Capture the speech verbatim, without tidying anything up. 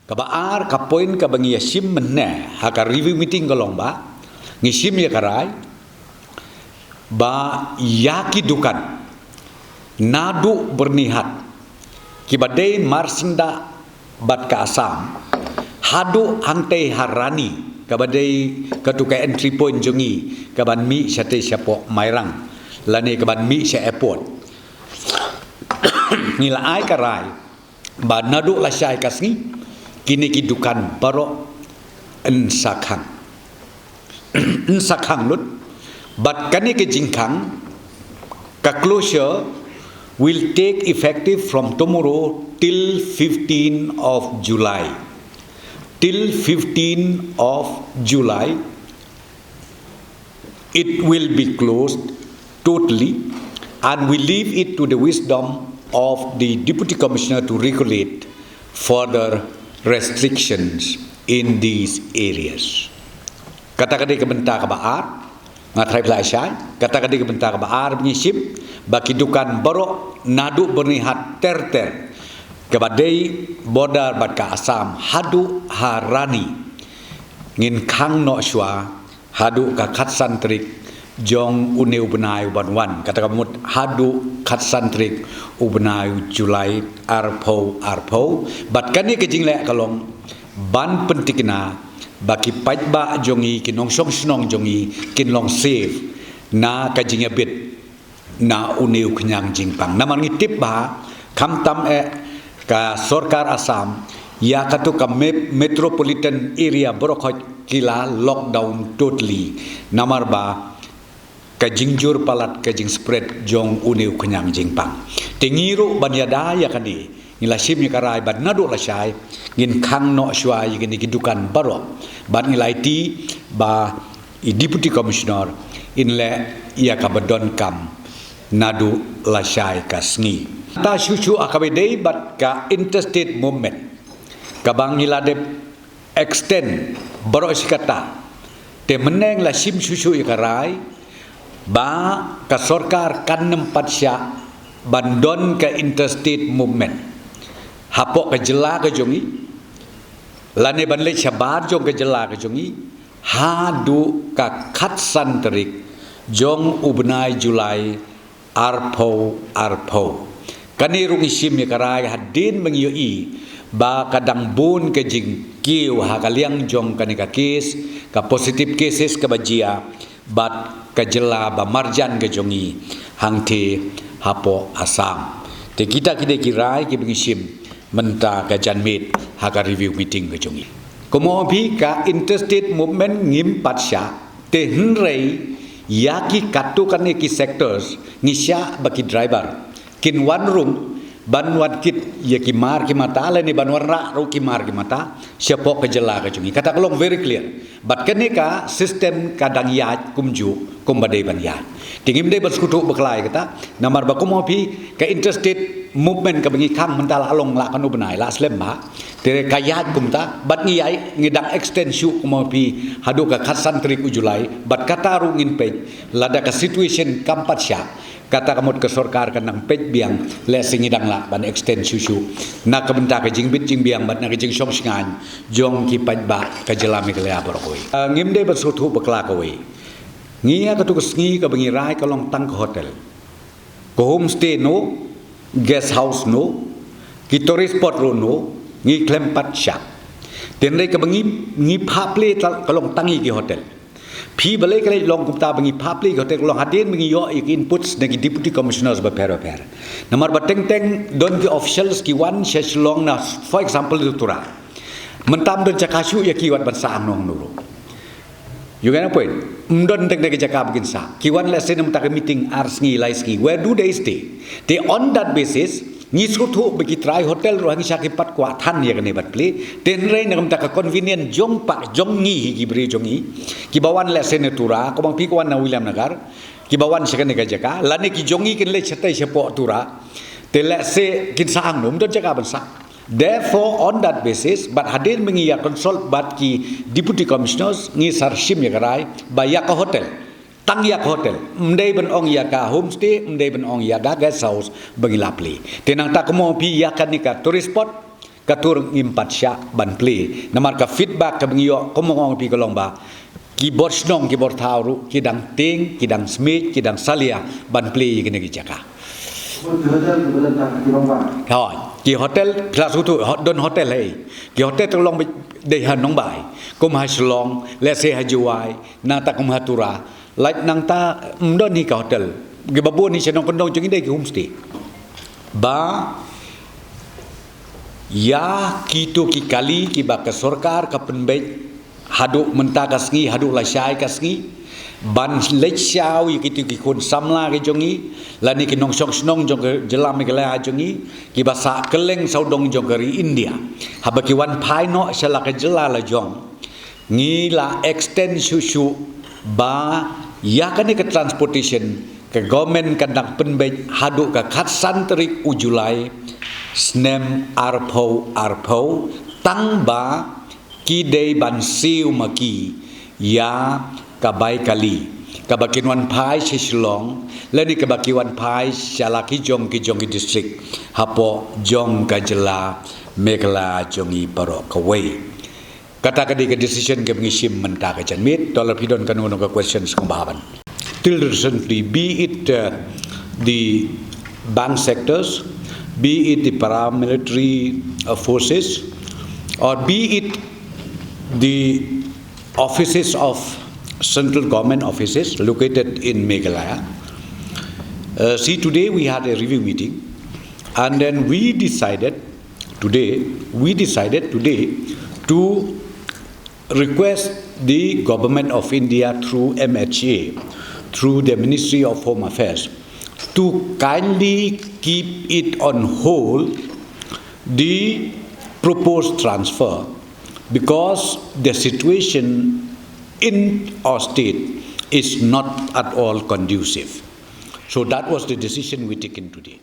Kaba ar ka point kaba ngi ïa shim mynne ha ka review meeting ka long ba ngi shim ïa ka rai ba ïa ki dukan naduh Byrnihat kiba dei Marsingdah bad ka Assam haduh hangtei ha Rani kaba dei katu ka entry point jong ngi kaban mih shatei shapoh Mairang lane kaban mih sha airport. Ngi la ai ka rai ba naduh lashai ka sngi kine ki dukan baroh yn sa khang, yn sa khang lut. Bad kane ka jingkhang, ka closure will take effective from tomorrow till fifteen of July. Till fifteen of July, it will be closed totally, and we leave it to the wisdom of the Deputy Commissioner to regulate further restrictions in these areas. Kata ka dei ka bynta kaba ar, nga trai pla shai, kata ka dei ka bynta kaba ar ba ngi shim ba ki dukan baroh naduh Byrnihat ter ter kaba dei border bad ka Assam haduh ha Rani ngin khang noh shuwa haduh ka khatsan tarik jong une u bnai uban wan, kata ka mut haduh khatsan tarik u bnai u July arphew arphew. Bad kane ka jingleh ka long ban pyntikna ba ki paidbah jong ngi, ki nongshong shnong jong ngi kin long safe na ka jingïabit na une u khñiang jingpang. Namar ngi tip ba khamtam eh ka sorkar Assam ïa katu ka me-, metropolitan area baroh khoit ki la lockdown totally namar ba ka jingjur palat ka jingspread jong une u khñiang jingpang. Te ngi ruh ban ïada ïa kane ngi la shim ïa ka rai ba naduh lashai ngin khang noh shuwa ïa kine ki dukan baroh. Bad ngi la ïa ti ba i Deputy Commissioner in leh ïa kaba donkam naduh lashai ka sngi. Ta shuh shuh ha kaba ïadei bad ka interstate movement kaba ngi la dep extend baroh shi katta. Te mynne ngi la shim shuh shuh ïa ka rai ba ka sorkar kan nym pat shah ban don ka interstate movement hapoh ka jylla ka jong ngi lane ban leit shabar jong ka jylla ka jong ngi haduh ka khatsan tarik jong u bnai July arphew arphew. Kane ruh ngi shim ïa ka rai hadien ba ngi ïohi ba ka dang bun ka jingkiew ha ka liang jong kane ka case, ka positive cases kaba jia bad ka jylla ba marjan ka jong ngi hangtei hapoh Assam. Te kita ki dei ki rai kiba ngi shim mynta ka janmiet ha ka review meeting ka jong ngi. Kumno phi ka interstate movement ngim pat shah, te hynrei ïa ki katto katne ki sectors ngi shah ba ki driver kin wan rung ban wan kit ïa ki mar ki mata lane ban wanrah ruh ki mar ki mata shapoh ka jylla ka jong ngi. Kata ka long very clear. Bad kane ka system ka dang ïaid kumjuh kumba dei ban ïaid. Te ngim dei ban sngewthuh bakla ïa kata namar ba kumno phi ka interstate movement kaba ngi khang mynta la long la katno bnai, la slem bha. Te ka ïaid kumta bad ngi ïai ngi dang extend shuh kumno phi haduh ka khatsan tarik u July. Bad kata ruh ngin peit lada ka situation kam pat shah, kata ka mut ka sorkar kan nang peit biang lehse ngi dang lah ban extend shuh shuh na ka bynta ka jingbit jingbiang bad na ka jingshong shngaiñ jong ki paidbah ka jylla Meghalaya baroh kawei. Ah, ngim dei ban sngewthuh bakla kawei. Ngi ïa katu ka sngi kaba ngi rai ka long tang ka hotel, ka homestay no, guest house no, ki tourist spot ruh no, ngi khlem pat shah. Te hynrei kaba ngi, ngi phah plie ka long tang ïa ki hotel. Phi balei ka leit long kumta ba ngi phah plie ki hotel, ka long hadien ba ngi ïoh ïa ki inputs na ki deputy commissioners bapher bapher. Namar ba teng teng don ki officials ki wan sha Shillong na, for example, Tura. Mynta ym don jaka shuh ïa ki wat ban sah hangno hangno ruh. You get the point? Ym don teng teng ka jaka ba kin sah. Ki wan lehse na mynta ka meeting ar sngi lai sngi. Where do they stay? Te on that basis ngi sngewthuh ba ki trai hotel ruh ngi shah ki pat kwah than ïa kane ban plie. Te hynrei na ka bynta ka convenient jong pat jong ngi hi ki briew jong ngi kiba wan lehse na Tura, kumba phi ka wan na Williamnagar, kiba wan sha kane ka jaka lane ki jong ngi kin leit shatei shapoh Tura. Te lehse kin sah hangno, ym don jaka ban sah. Therefore, on that basis, bad hadien ba ngi ïa consult bad ki deputy commissioners, ngi sa shim ïa ka rai ba ïa ka hotel, tang ïa ka hotel, ym dei ban ong ïa ka homestay, ym dei ban ong ïa ka guest house ba ngi la plie. Te nangta kumno phi ïa kane ka tourist spot, Ka tur ngim pat shah ban plie. Namar ka feedback kaba ngi ïoh, kum ong phi ka long ba ki bor shnong, ki bor thaw ruh ki dang tieng, ki dang smiej, ki dang salia ban plie ïa kine ki jaka. Hoi, ki hotel, klas utu, hot don hotel hei. Ki hotel te long ba dei ha Nongbai, kum ha Shillong, lehse ha Jowai, nangta kum ha Tura. Lait nangta, mm, don hi ka hotel. Kiba bun hi shnong kyndong jong ngi dei ki homestay. Ba ïa kito ki kali kiba ka sorkar ka pynbeit haduh mynta ka sngi, haduh lashai ka sngi, ban leit shaw ïa kito ki khun samla ki jong ngi, lane ki nongshong shnong jong ka jylla Meghalaya jong ngi, kiba sah kylleng sawdong jong ka ri India. Haba ki wan phai noh sha la ka jylla la jong, ngi la extend shuh shuh ba ïa kane ka transportation ka government kan dang pynbeit haduh ka khatsan tarik u July snem arphew arphew, tang ba ki dei ban siew ma ki ïa ka bai kali kaba kin wan phai sha Shillong, lane kaba ki wan phai sha la ki jong ki jong ki district hapoh jong ka jylla Meghalaya jong ngi baroh kawei. Kata ka dei ka decision kaba ngi shim mynta ka janmiet. To lada phi don kano kano ka questions kumba haba. Till recently, be it, uh, the bank sectors, be it the paramilitary, uh, forces, or be it the offices of central government offices located in Meghalaya. Uh, see, today we had a review meeting, and then we decided today, we decided today to request the Government of India through M H A, through the Ministry of Home Affairs, to kindly keep it on hold the proposed transfer, because the situation in our state is not at all conducive. So that was the decision we taken today.